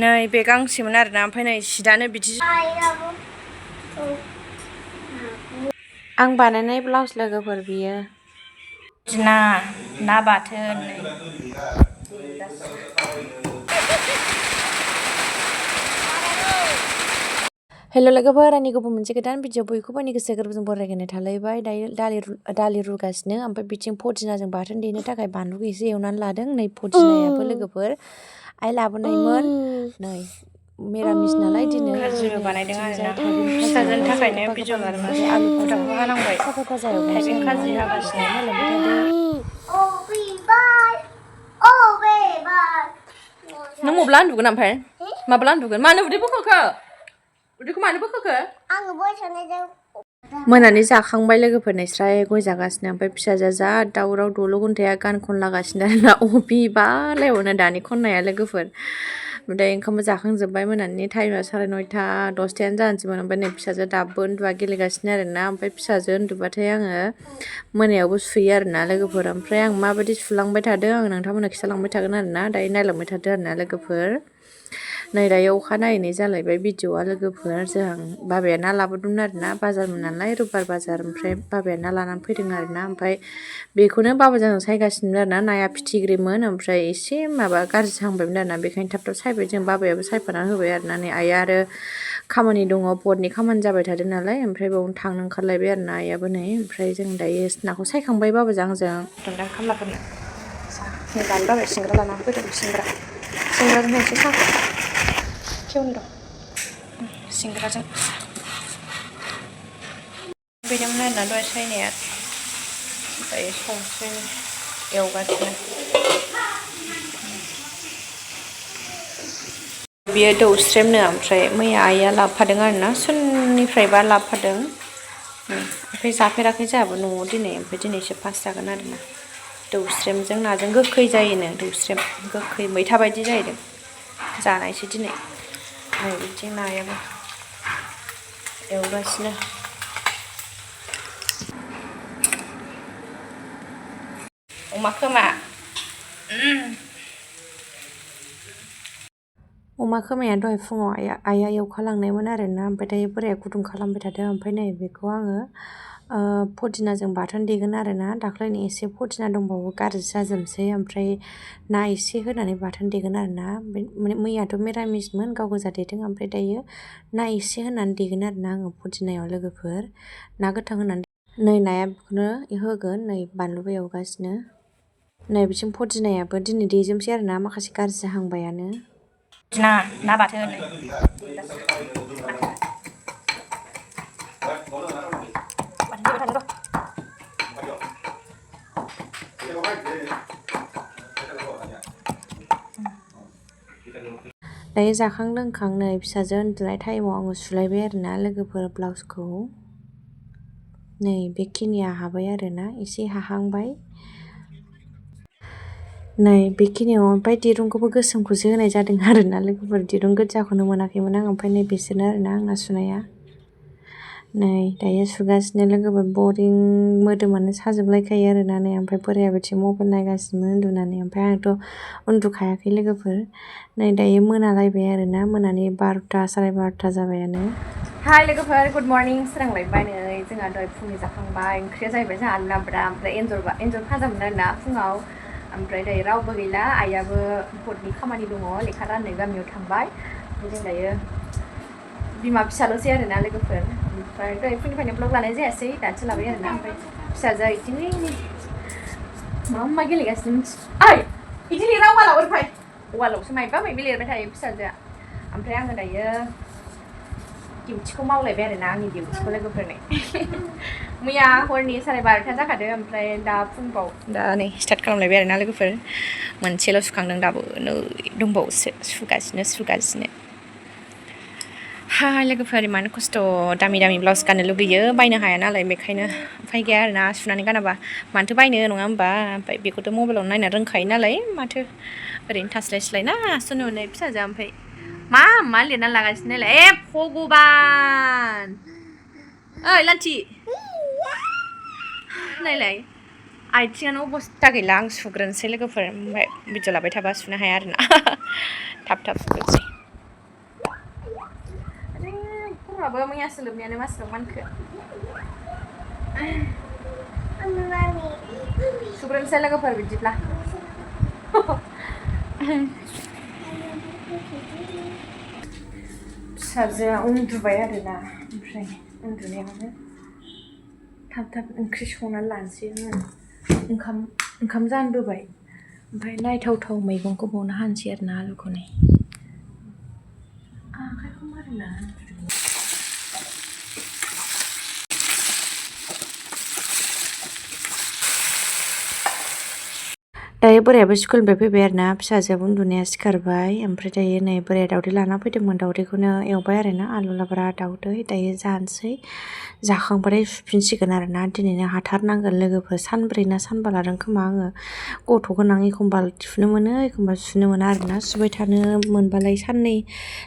नै बे गांसेमोन आरोना ओमफ्राय नै सिदानो बिदि आं बानायनाय ब्लाउस लोगोफोर बियो ना बाथोन हेल' लोगोफोर आंनि गुबुन मोनसे गोदान भिडिअ बयखौबो आंनि गोसो गोरबोजों बरायग्रोनाय थालायबाय दायो दालि रुगासिनो ओमफ्राय बिथिं फदिनाजों बाथोन देनो थाखाय बानलुखौ एसे एवनानै लादों नै फदिनायाबो लोगोफोर आइ लाबोनायमोन नै मिरामिस नालाय दिनै बानायदों आरोना फिसाजोनि थाखायनो भिडिअ लादोंमोन आलु फटाखौ हानांबाय थाइबें खाजि हागासिनो नों माब्ला उन्दुगोन ओमफ्राय माब्ला उन्दुगोन मानो उदै बोखोखो उदैखौ मानो बोखोखो मोनानि जाखांबाय लोगोफोरनि स्राय गय जागासिनो ओमफ्राय फिसाजोआ जा दावराव दल' घन्टाया गान खनलागासिनो आरोना बिबालायवनो दानि खननाया लोगोफोर ओमफ्राय ओंखामबो जाखांजोब्बाय मोनानि टाइमा 9:30 10:00 जानोसैमोन ओमफ्राय नै फिसाजो दाबो उन्दुआ गेलेगासिनो आरोना ओमफ्राय फिसाजो उन्दुबाथाय आङो मोनायावबो सुयो आरोना लोगोफोर ओमफ्राय आं माबायदि सुलांबाय थादों आं नोंथांमोननो खिथालांबाय थागोन आरोना दायो नायलांबाय थादो आरोना लोगोफोर नै दायो अखा नायैनाय जालायबाय भिडिअआ लोगोफोर जों बाबाया ना लाबोदोंमोन आरोना बाजारमोन नालाय रबिबार बाजार ओमफ्राय बाबाया ना लानानै फैदों आरोना ओमफ्राय बेखौनो बाबाजों सायगासिनो आरोना नाया फिथिख्रिमोन ओमफ्राय एसे माबा गाज्रि जाहांबायमोन आरोना बेखायनो थाब थाब सायबाय जों बाबायाबो सायफानानै होबाय आरोना नै आइया आरो खामानि दङ बर्डनि खामानि जाबाय थादों नालाय ओमफ्राय बावनो थांनो ओंखारलायबाय आरोना आइयाबो नै ओमफ्राय जों दायो नाखौ सायखांबाय बाबाजों आंजों दोनदां खामलाफोरनो नै दानि बाबाया सिंग्रा लानानै फैदों सिंग्राजों एसे साहा खेवनो दं सिंग्राजों बेनोमोन आरोना दहाय सायनाया दायो संख्रि एवगासिनो बियो दौस्रेमनो ओमफ्राय मैया आइया लाबोफादों आरोना सोरनिफ्रायबा लाबोफादों ओमफ्राय जाफेराखै जोंहाबो न'आव दिनै ओमफ्राय दिनैसो फार्स्ट जागोन आरोना दौस्रेमजों नाजों गोखै जायोनो दौस्रेम गोखै मैथा बायदि जाहैदों जानायसै दिनै नै बिथिं नायाबो एवगासिनो अमा खोमा अमा खोमाया दहाय फुङाव आइया एवखालांनायमोन आरोना ओमफ्राय दायो बोराया गुदुं खालामबाय थादों ओमफ्राय नै बेखौ आङो फदिनाजों बाथोन देगोन आरोना दाख्लैनि एसे फदिना दंबावो गाज्रि जाजोबसै ओमफ्राय ना एसे होनानै बाथोन देगोन आरोना मैयाथ' मिरामिसमोन गाव गोजा देदों ओमफ्राय दायो ना एसे होनानै देगोन आरोना आङो फदिनायाव लोगोफोर ना गोथां होनानै नै नाया बेखौनो होगोन नै बानलुबो एवगासिनो नै बिथिं फदिनायाबो दिनै देजोबसै आरोना माखासे गाज्रि जाहांबायानो ना बाथोन दायो जाखां लोंखां नै फिसाजो उन्दुनाय टाइमाव आङो सुलायबाय आरोना लोगोफोर ब्लाउसखौ नै बेखिनिया हाबाय आरोना एसे हाहांबाय नै बेखिनियाव ओमफ्राय दिरुंखौबो गोसोमखौसो होनाय जादों आरोना लोगोफोर दिरुं गोजाखौनो मोनाखैमोन आं ओमफ्राय नै बिसोरनो आरोना आंना सुनाया नै दायो सुगासिनो लोगोफोर बरिं मोदोमानो साजोबलायखायो आरोना नै ओमफ्राय बोराया बिथिं मबाइल नायगासिनो उन्दुनानै ओमफ्राय आंथ' उन्दुखायाखै लोगोफोर नै दायो मोनालायबाय आरोना मोनानि 12:00 12:30 जाबायानो हाय लोगोफोर गुड मर्निं सोरांलायबाय नै जोंहा दहाय फुंनि जाखांबाय ओंख्रिया जाहैबाय जोंहा आलु लाब्रा ओमफ्राय एन्जर भाजामोन आरोना फुङाव ओमफ्राय दायो रावबो गैला आइयाबो बर्डनि खामानि दङ लेखा राननो गामियाव थांबाय ओमफ्राय जों दायो बिमा फिसाल'सै आरोना लोगोफोर ओमफ्राय दहाय फुंनिफ्रायनो ब्लग लानाय जायासै दासो लाबाय आरोना ओमफ्राय फिसाजोआ बिदिनो मा गेलेगासिनो ओइ बिदि लिरा वालाव ओरैफाय वालावसो मायबा मायबि लिरबाय थायो फिसाजोआ ओमफ्राय आङो दायो डिउटिखौ मावलायबाय आरोना आंनि डिउटिखौ लोगोफोरनो मैया हरनि 12:30 जाखादों ओमफ्राय दा फुंबाव दा नै स्टार्ट खालामलायबाय आरोना लोगोफोर मोनसेल' सुखांदों दाबो नै दंबावोसो सुगासिनो हाय लोगोफोर इमान खस्थ' दामि ब्लाउस गाननो लुगैयो बायनो हाया नालाय बेखायनो उफाय गैया आरोना सुनानै गानाबा मानोथो बायनो नङा होमबा ओमफ्राय बेखौथ' मबाइलाव नायना रोंखायो नालाय माथो ओरैनो थास्लायस्लाय ना सुनो नै फिसाजोआ ओमफ्राय मा लिरना लागासिनो नालाय भगबान ओइ लान्थि नायलाय आथिङानो अबस्था गैला आं सुग्रोनोसै लोगोफोर ओमफ्राय भिडिअ लाबाय थाबा सुनो हाया आरोना थाब सुग्रोनोसै फ्राबो मैया सोलोबनायानो मासि मानखो सुग्रोनोसै लोगोफोर बिदिब्ला फिसाजोआ उन्दुबाय आरोना ओमफ्राय उन्दुनायावनो थाब थाब ओंख्रि संनानै लानोसै आङो ओंखाम जानबोबाय ओमफ्राय नायथावथाव मैगंखौ बावनो हानोसै आरोना आलुखौ नै आखाइखौ मारै लानानै दायो बोरायाबो स्कुलनिफ्राय फैबाय आरोना फिसाजोआबो उन्दुनाया सिखारबाय ओमफ्राय दायो नै बोराया दावदै लाना फैदोंमोन दावदैखौनो एवबाय आरोना आलु लाब्रा दावदै दायो जानोसै जाखांबाथाय सुफिनसिगोन आरोना दिनैनो हाथारनांगोन लोगोफोर सानब्रै ना सानबा लादों खोमा आङो गथ' गोनां एखमबा सुनो मोनो एखमबा सुनो मोना आरोना सुबाय थानो मोनबालाय साननै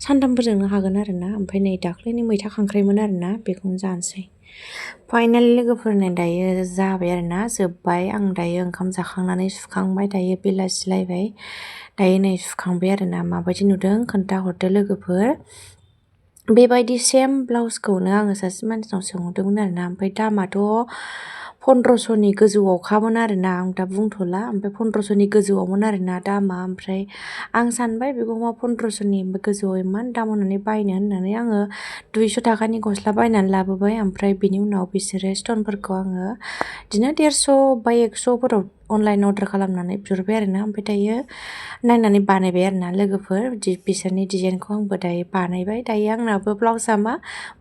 सानथामफोरजोंनो हागोन आरोना ओमफ्राय नै दाख्लैनि मैथा खांख्राइमोन आरोना बेखौनो जानोसै फाइनालि लोगोफोरनो दायो जाबाय आरोना जोब्बाय आं दायो ओंखाम जाखांनानै सुखांबाय दायो बेलासिलायबाय दायो नै सुखांबाय आरोना माबायदि नुदों खोन्थाहरदो लोगोफोर बेबायदि सेम ब्लाउसखौनो आङो सासे मानसिनाव सोंहरदोंमोन आरोना ओमफ्राय दामाथ' 1500नि गोजौआवखामोन आरोना आं दा बुंथ'ला ओमफ्राय 1500नि गोजौआवमोन आरोना दामा ओमफ्राय आं सानबाय बेखौ मा 1500नि गोजौआव इमान दाम होनानै बायनो होननानै आङो 200 थाखानि गस्ला बायनानै लाबोबाय ओमफ्राय बेनि उनाव बिसोरो स्टनफोरखौ आङो बिदिनो 150 बा 100फोराव अनलाइन अर्डार खालामनानै बिहरबाय आरोना ओमफ्य दायो नायनानै बानायबाय आरोना लोगोफोर बिसोरनि डिजाइनखौ आंबो दायो बानायबाय दायो आंनाबो ब्लाउसआ मा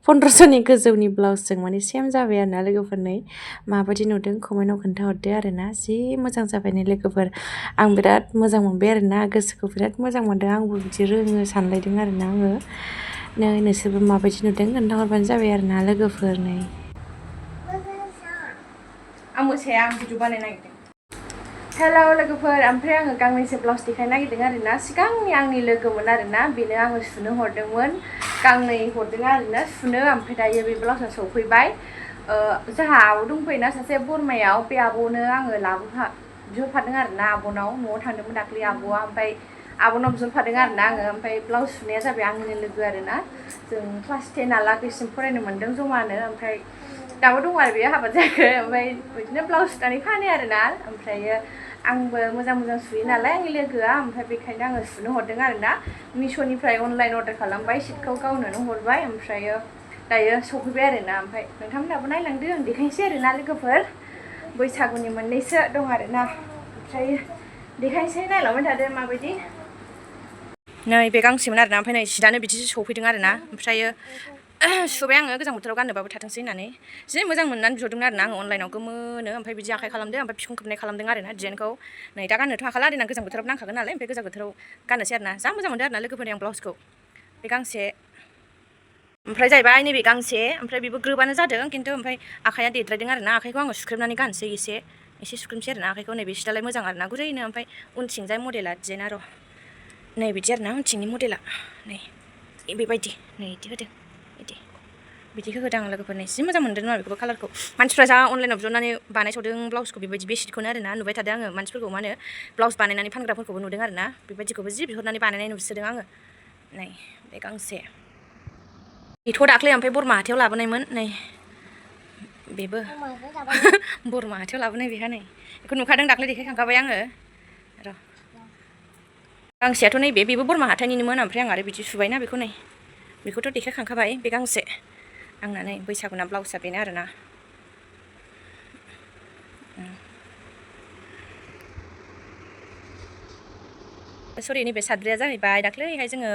1500नि गोजौनि ब्लाउसजों माने सेम जाबाय आरोना लोगोफोरनै माबायदि नुदों कमेन्टआव खोन्थाहरदो आरोना जि मोजां जाबाय नै लोगोफोर आं बिराद मोजां मोनबाय आरोना गोसोखौ बिराद मोजां मोनदों आंबो बिदि रोङो सानलायदों आरोना आङो नै नोंसोरबो माबायदि नुदों खोन्थाहरबानो जाबाय आरोना लोगोफोर नै आं मोसाया आं भिडिअ बानायनो नागिरदों हेलौ लोगोफोर ओमफ्राय आङो गांनैसो ब्लाउस देखायनो नागिरदों आरोना सिगांनि आंनि लोगोमोन आरोना बेनो आङो सुनो हरदोंमोन गांनै हरदों आरोना सुनो ओमफ्राय दायो बे ब्लाउसआ सफैबाय जोंहा आब' दंफैयोना सासे बरमायाव बे आब'नो आङो बिहरफादों आरोना आब'नाव न'आव थांदोंमोन दाख्लै आब'आ ओमफ्राय आब'नाव बिहरफादों आरोना आङो ओमफ्राय ब्लाउस सुनाया जाबाय आंनिनो लोगो आरोना जों क्लास 10 फरायनो मोन्दों जमानो ओमफ्राय दाबो दं आरो बेयो हाबा जायाखै ओमफ्राय बिदिनो ब्लाउस सुनानै फानो आरोना ओमफ्रायो आंबो मोजां मोजां सुयो नालाय आंनि लोगोआ ओमफ्राय बेखायनो आङो सुनो हरदों आरोना मिश'निफ्राय अनलाइन अर्डार खालामबाय सिटखौ गावनोनो हरबाय ओमफ्रायो दायो सफैबाय आरोना ओमफ्राय नोंथांमोनहाबो नायलांदो आं देखायनोसै आरोना लोगोफोर बैसागुनि मोननैसो दं आरोना ओमफ्राय देखायनोसै नायलांबाय थादो माबायदि नै बे गांसेमोन आरोना ओमफ्राय नै सिटानो बिदिसो सफैदों आरोना ओमफ्रायो सुबाय आङो गोजां बोथोराव गाननोबाबो थाथोंसै होननानै जि मोजां मोननानै बिहरदोंमोन आरोना आङो अनलाइनाव गोमोनो ओमफ्राय बिदि आखाइ खालामदों ओमफ्राय बिखुं खोबनाय खालामदों आरोना डिजाइनखौ नै दा गाननोथ' हाखाला देनां गोजां बोथोराव नांखागोन नालाय ओमफ्राय गोजां बोथोराव गाननोसै आरोना जा मोजां मोनदों आरोना लोगोफोरनि आं ब्लाउसखौ बे गांसे ओमफ्राय जाहैबाय नैबे गांसे ओमफ्राय बेबो ग्रोबानो जादों खिन्थु ओमफ्राय आखाइया देद्रायदों आरोना आखाइखौ आङो सुख्रेबनानै गानसै एसे सुख्रेबसै आरोना आखाइखौ नैबे सिटालाय मोजां आरोना गुरैनो ओमफ्राय उनथिंजाय मडेला डिजाइना र' नै बिदि आरोना उनथिंनि मडेला नै बेबायदि नै बिदि होदों बिदि होदों आं लोगोफोरनि जि मोजां मोनदों आरो बेखौबो कालारखौ मानसिफ्रा जा अनलाइनाव बिहरनानै बानायस'दों ब्लाउसखौ बेबायदि बेसिटखौनो आरोना नुबाय थादों आङो मानसिफोरखौ मा होनो ब्लाउस बानायनानै फानग्राफोरखौबो नुदों आरोना बेबायदिखौबो जि बिहरनानै बानायनाय नुसोदों आङो नै बे गांसे बेथ' दाख्लै ओमफ्राय बरमा हाथायाव लाबोनायमोन नै बेबो बरमा हाथायाव लाबोनाय बेहा नै बेखौ नुखादों दाख्लै देखायखांखाबाय आङो र' गांसेयाथ' नैबे बेबो बरमा हाथाइनिनोमोन ओमफ्राय आं आरो बिदि सुबायना बेखौ नै बेखौथ' देखायखांखाबाय बे गांसे आंना नै बैसागुना ब्लाउसआ बेनो आरोना सरि नैबे साद्रिया जाहैबाय दाख्लैहाय जोङो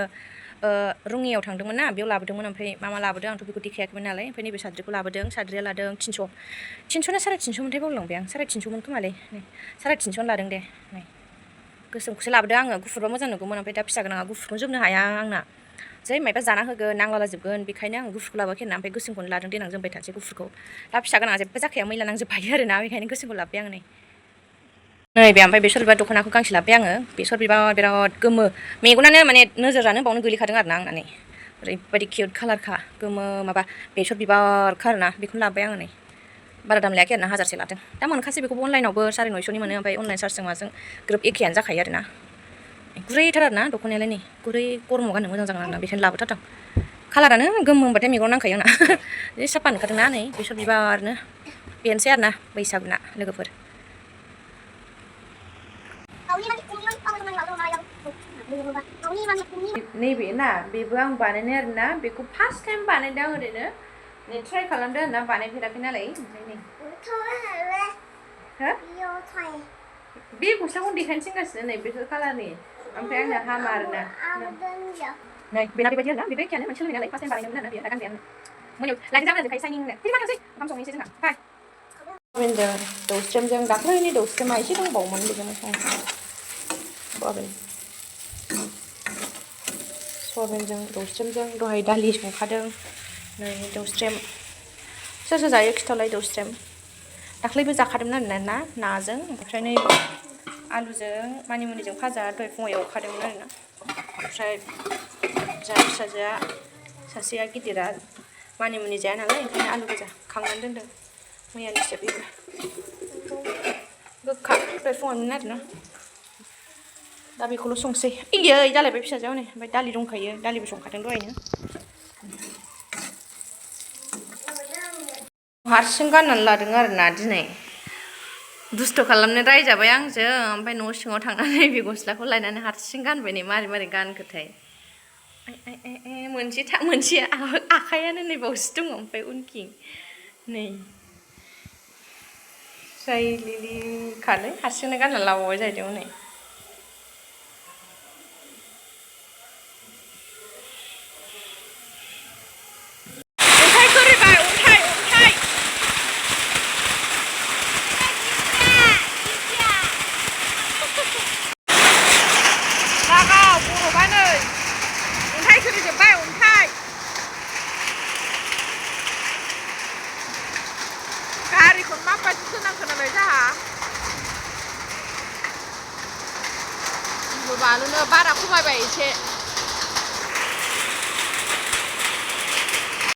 रङियाव थांदोंमोन ना बेयाव लाबोदोंमोन ओमफ्राय मा लाबोदों आंथ' बेखौ देखायाखैमोन नालाय ओमफ्राय नैबे साद्रिखौ लाबोदों साद्रिया लादों 300 ना 350 मोनथाय बावलांबाय आं 350 खोमालै नै 350 लादों दे नै गोसोमखौसो लाबोदों आङो गुफुरबा मोजां नुगौमोन ओमफ्राय दा फिसा गोनाङा गुफुरखौनो जोमनो हाया आंना जै मायबा जाना होगोन नांलालाजोबगोन बेखायनो आं गुफुरखौ लाबोआखै आरोना ओमफ्राय गोसोमखौनो लादों देनां जोमबाय थानोसै गुफुरखौ दा फिसा गोनाङा जेबो जाखाया मैला नांजोबखायो आरोना बेखायनो गोसोमखौ लाबोबाय आं नै बे ओमफ्राय बेसर बिबार दख'नाखौ गांसे लाबोबाय आङो बेसर बिबार बिराद गोमो मेगनानो माने नोजोरानो बावनो गोलैखादों आरोना आंना नै ओरैबायदि किउट कालारखा गोमो माबा बेसर बिबारखा आरोना बेखौनो लाबोबाय आङो नै बारा दाम लायाखै आरोना 1000 लादों दा मोनखासै बेखौबो अनलाइनावबो 950नि मोनो ओमफ्राय अनलाइन चार्जजों माजों ग्रोब एखेयानो जाखायो आरोना गुरैथार आरोना दख'नायालाय नै गुरै गरमाव गाननो मोजां जागोन आरोना बेखायनो लाबोथारदों कालारानो गोमोबाथाय मेगन नांखायो आंना जि साफा नुखादोंना नै बेसर बिबारनो बेनोसै आरोना बैसागुना लोगोफोर नैबे ना बेबो आं बानायनाय आरोना बेखौ फार्स्ट टाइम बानायदों ओरैनो नै ट्राइ खालामदों आरोना बानायफेराखै नालाय ओमफ्राय नै हो बे गस्लाखौ देखायनोसिनगासिनो नै बेसर कालारनि ओमफ्राय आंना हामा आरोना नै बेना बेबायदि आरोना बेबो एखेयानो मोनसे सोलोंनाय नालाय फार्स्ट टाइम बानायदोंमोन आरोना बेयो दा गानबाय आङो मोनायाव लाइट जाबोनायखाय साइनिंनो बिदि माखासै ओंखाम संनोसै जोंहा फाय सयाबिनजों दौस्रेमजों दाख्लैनि दौस्रेमा एसे दंबावोमोन बेजोंनो सयाबिनजों दौस्रेमजों दहाय दालि संखादों नै दौस्रेम सोर सोर जायो खिथालाय दौस्रेम दाख्लैबो जाखादोंमोन आरोना नाजों ओमफ्राय नै आलुजों मानिमुनिजों भाजा दहाय फुङाव एवखादोंमोन आरोना ओमफ्राय जोंहा फिसाजोआ सासेया गिदिरा मानिमुनि जाया नालाय ओंखायनो आलु गोजा खांनानै दोनदों मैयानिसो बेबो गोखा दहाय फुङावमोन आरोना दा बेखौल' संसै इयै जालायबाय फिसाजोआ हनै ओमफ्राय दालि दंखायो दालिबो संखादों दहायनो हारसिं गाननानै लादों आरोना दिनै दुस्थ' खालामनो रायजाबाय आंजों ओमफ्राय न' सिङाव थांनानै बे गस्लाखौ लायनानै हारसिं गानबाय नै मारै मारै गानखोथाय मोनसे आखायानो नै बावसो दङ ओमफ्राय उनखिं नै जायलिलि खालै हारसिंनो गाननानै लाबावबाय जाहैदों नै गारिखौनो माबायदि गोनांखौ नालाय जाहा बालुनो बारा खमायबाय एसे